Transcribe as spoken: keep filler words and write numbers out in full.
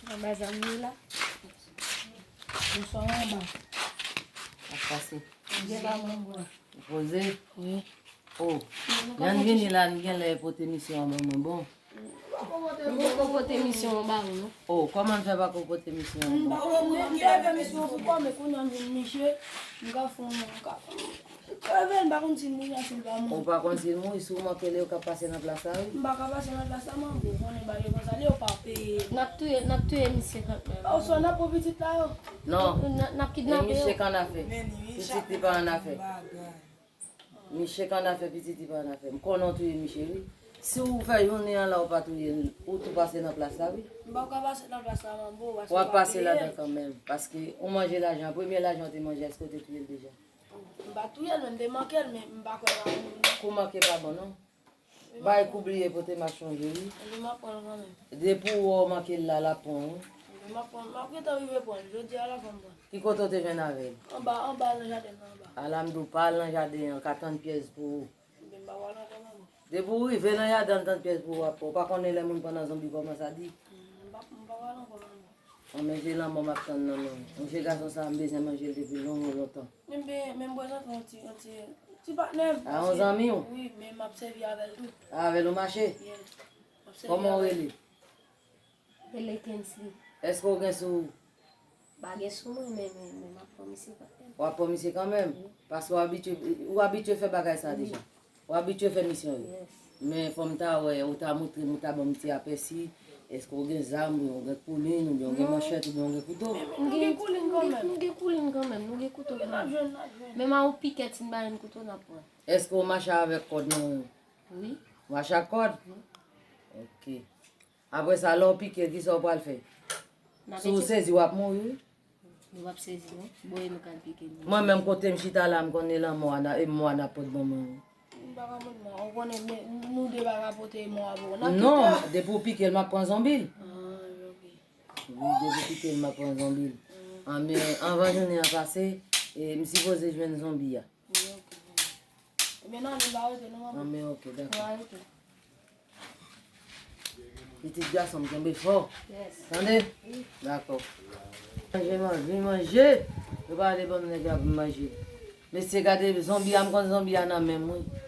Anba zam li la. Bonswa, manman. Ap pase. Gen la, manman. Poze. Wi. Oh. Jan n vini la, n gen lè pote misyon an ban mwen bon. M poko pote misyon an ba ou non. Oh, kòman n fè pa ko pote misyon an M bon? pa konn, m te fè misyon pou kò, men kounye a m jwenn Miche, m ka fè yon, m ka fè yon. Treve, m pa konn si m mouri a si l pa Ou mouri. Pa konn si l mouri, si w manke li, yo ka pase nan plas la, wi. M pa ka pase nan plas la, manbo, konnen bagay konsa, li yo pa peye. N ap touye, n ap touye misye kanmenm. Oswa n ap pran pitit la yo. Non. N ap, n ap E kidnape yo. Miche k annafè. Pitit li pa annafè. Miche k annafè, pitit li pa annafè. M konnen w touye Miche, wi. Si w fè jounen an la, ou pa touye l, ou tou pase nan plas la, wi. M pa ka pase nan plas la, manbo, paske W yo ap pa pase peye ladan l. Kanmenm. Paske ou manje lajan, premye lajan w te manje, èske w te touye l deja? M pa touye l, men m te manke l, men m pa kwè l pa mouri. Kou manke pa bon, non. Bay kou bliye pote m ap chonje, wi. Epi m ap pran l kanmenm. Depi w wè w manke l la, l ap pran w, wi. Epi m ap pran, m ap gentan rive pran l. Jodi a la fò m pran. Ki kote w te jwenn avè l? Anba, anba nan jaden nan anba. Ala m di w pa al nan jaden an, ka tann pyès pou ou. Epi m pa pral ankò, manbo. Depi w rive nan jaden an, tann pyès pou ou ap pran. Ou pa konnen lè moun pran nan zonbi kòman sa di? M pa, m pa pral ankò, manbo. An men se lanmò m ap tann nan men w. Mwen se gason sa a m bezwen manje l depi lontan lontan. Men m bezwen, men m bezwen yon ti, yon ti, ti patnè m. A yon zanmi w? Wi, men m ap sèvi avè l tou. Avè l ou mache? Yes. M ap sèvi Kòman w avè l. Rele? Rele Kensley. Èske w gen sou ou? Pa gen sou mwen, men, men, men m ap pran misye kanmenm. W ap pran misye kanmenm? Paske w abitye, ou abitye fè bagay sa deja. Ou abitye fè misyon yo. Yes. Men fò m ta wè, ou ta montre m, ou ta ban m ti apèsi. Èske w gen zam, oubyen w gen koulin, oubyen w gen manchèt, oubyen w gen kouto? Nou gen koulin kanmenm. Nou gen koulin kanmenm, nou gen kouto kanmenm. Men m a ou pikèt, si n ba n kouto, n ap pran. Èske w mache avèk kòd nan men w? Wi. Mache ak kòd? Ok. Apre sa, lè w pike l, kisa w pral fè? Si w sezi, w ap mouri, wi. Nou p ap sezi, non. Bon, e nou k al pike l. Mwen menm, kote m chita la, m konnen lanmò a, e mò a n ap pot ban mwen. M pa ka pot mò. Ou konnen, men, nou de pa ka pote mò a pou ou. N ap Non, kite. Depi w pike l, m ap pran zonbi l. Ah, ok. Wi, depi w pike l, m ap pran zonbi l. An, men anvan jounen an pase, e, m sipoze jwenn zonbi a. Wi, ok. Ebyen, non, nou pa rete, non, manbo. An, men ok, dakò. Mwen arete. Pitit gason m kenbe fò. Yes. Tande? Dakò. Manje, manje, manje. Yo pa ale ban m nèg la pou m manje. Mesye, gade zonbi a, m konn zonbi a nan men m, wi.